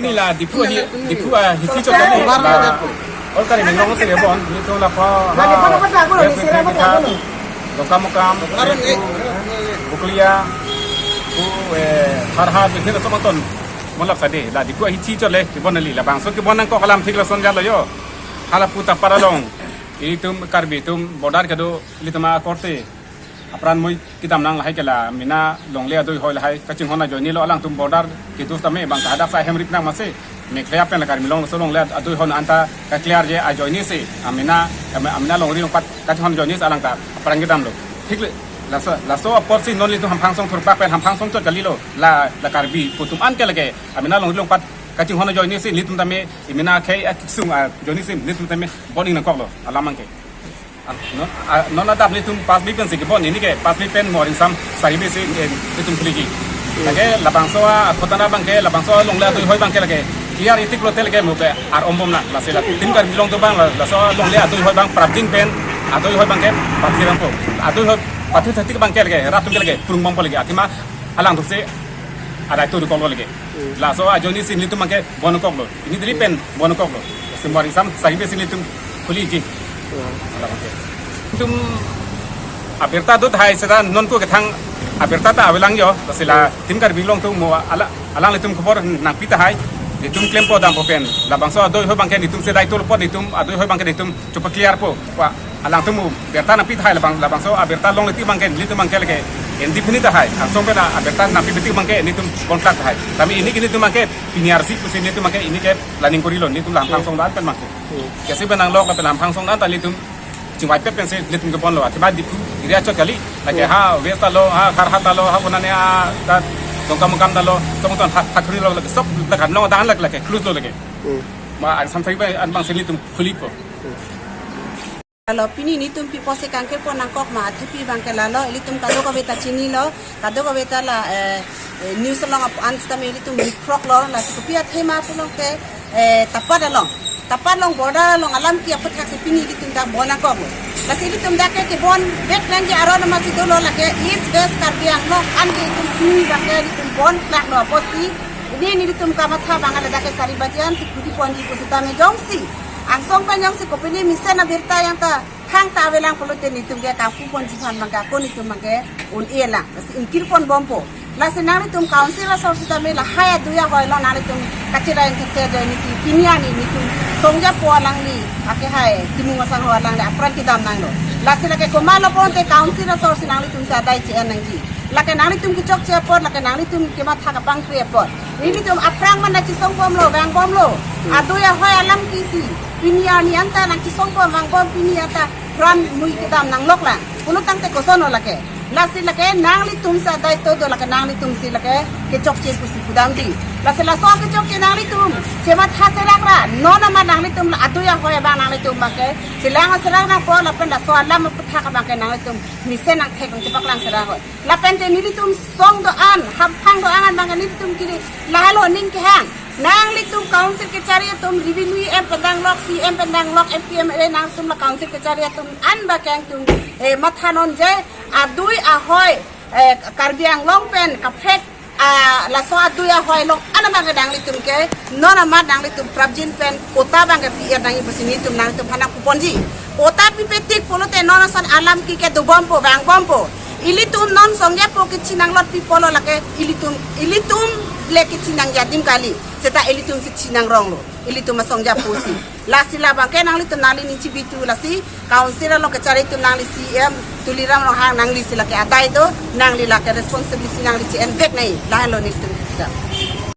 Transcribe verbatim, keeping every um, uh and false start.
Nila Diphu ahi, Diphu ahithi chot kali, la all Karbi Anglong si kebon, nelitum lapu ha West Bedung, Dongkamukam, Bokolia, pu, eh, Kharhat, Bihar, laso maton. Mo lapu sade, la Diphu ahithi chot le kebon neli, labangso kebon nangkok alam thik lason jalo yo. Hala pu ta para long. Ilitum Karbi atum border kedo, ilitum akorte apran mui kedam nang lahai ke la mena longle adui hoi lahai kachinghon ajoine lo, alangtum border kedo tame bang kahadak sa hem rip nang mase Meghalaya pen la Karbi Anglong laso longle adui hoi anta ka clear je ajoine si amena, am-, amena longri longpat kachinghon ajoine si alang ta apran kedam lo. Thik le, laso, laso apor si non ilitum Hamphang song thurpak pen Hamphang song chot kali lo, la, la Karbi pu atum an ke lake amena longri longpat kachinghon ajoine si nelitum tame, emena akhei akisung ajoine si nelitum tame bon-ik nangkok lo alam abang ke. Ah, non, ah, non adap nelitum Pasbi pen si kebon, ini ke Pasbi pen Moaring Sam Saribe si, eh, nelitum khuliji. Lake labangso a, akhotana abang ke, labangso longle adui hoi abang ke lake clear itik lote lake mo ke ar-om bom na, lasi la Team Karbi Anglong atum abang la, laso longle adui hoi abang prapjin pen, adui hoi abang ke pathir ampo. Adui hoi pathir tha tik abang ke lake, rat atum ke lake purung bompo lake, athema alangtum si adai to dukok lo lake. Laso ajoine si nelitum abang ke bon nangkok lo. Ini dili pen bon nangkok lo. Si Moaring Sam Saribe si nelitum khuliji. Alam abang ke. Nelitum abirta do tahai seta non ko kethang abirta ta avelang yo. Lasi la Team Karbi Anglong atum mo ala, alanglitum khobor nangpi tahai. Nelitum klempo dampo pen. Labangso adui hoi abang ke nelitum si adai to lo apot nelitum adui hoi abang ke nelitum chopa clear po. Wa, alangtum mo birta nangpi tahai labang, labangso abirta longle tik abang ke, nelitum abang ke lake indefinite tahai. Angsong pen abirta nangpipe tik abang ke nelitum bon klak tahai. Tame ini ke nelitum abang ke pini arsi pusi nelitum abang ke ini ke planning korilo, nelitum la Hamphang song dan pen abang ke. Kesi pen nanglok lapen Hamphang song dan ta nelitum chingvaipet pensi nelitum kebon lo. Athema Diphu area chot kali. Lake ha West ta lo, ha Kharhat ta lo, ha konane ha ta Dongkamukam ta lo, laso maton ha, ha khuri lo, lake sob la Karbi Anglong adan lake, lake close lo lake. Ma an samsai ba an abang si nelitum khulipo. Lalo pini nelitum pi apotsi kangkirpon nangkok ma athepi abang ke lalo, ilitum kadokave ta chinilo, kadokave ta la, eh, eh, news along ap-, an sitame ilitum likrok lo, lasi kopi athema pulote, eh, Tapat along, Tapat along border along alam ke aphuthak si pini ilitum dak bon nangkok lo. Lasi ilitum dak ke kebon vek nangji aron amatsi dolo, lake East West Karbi Anglong an ke itum pini abang ke ilitum bon klak lo apotsi, ini nelitum kamatha abang ke ladak ke sari baji an si khudi ponji pusitame jongsi angsong pen jongsi kopine mesen abirta yang ta thangta avelang pulote nelitum ke kangpu ponji aphan abang ke ako nelitum abang ke un-e lang, lasi ingkirpon bompo. Lasi nanglitum council asor sitame lahai adui ahoi along nanglitum kacherai ingkir ke ajoine si pini arni nelitum songjapo alangli, ake hai Timung Asangho alangli apran kedam nanglo. Lasi lake komatlo pulote council asor si nanglitum si adai che-en nangji. Lake nanglitum kechokche apot, lake nanglitum kematha kapangkri apot. Nelitum aphrang man nangchisong bomlo, vang bomlo. Adui ahoi alam ke si pini arni anta nangchisong bom, vang bom, pini anta pran mui kedam nanglok lang. Pulo tangte koson lo lake. Lasi lake nanglitum si adai to do, lake nanglitum si lake kechokche pusi pudamji. Lasi laso kechokche nanglitum chematha serak ra, non amat nanglitum la adui ahoi abang nanglitum abang ke chelang serak nangpo lapen laso alam aphuthak abang ke nanglitum mesen nangthek nangchepaklang serak hoi. Lapen te nelitum song do-an, Hamphang do-an abang ke nelitum kiri lahelo aning kehang. Nanglitum council kechari atum, revenue M P pen danglok, C M pen danglok, M P M L A nangtum la council kechari atum an abang ke nangtum, eh, matha non je adui ahoi, eh, Karbi Anglong pen kaprek, ah, laso adui ahoi along an abang ke nanglitum ke non amat nanglitum prapjin pen quota abang ke pi-er nangji pusi nelitum nangtum aphan nangpuponji. Quota pipe tik pulote non ason alam ke ke dobompo, vangbompo. Ilitum non songjapo kechinang lot pipo lo lake ilitum, ilitum le kechinang adim kali. Seta ilitum si chinang rong lo. Ilitum asongjapo si. Lasi labang ke nanglitum nangli ning chibitu lasi council along kechari atum nangli C M Tuliram Ronghang nangli si lake adai do, nangli lake responsibility nangli che-en vek nai. Lahelo nelitum kita.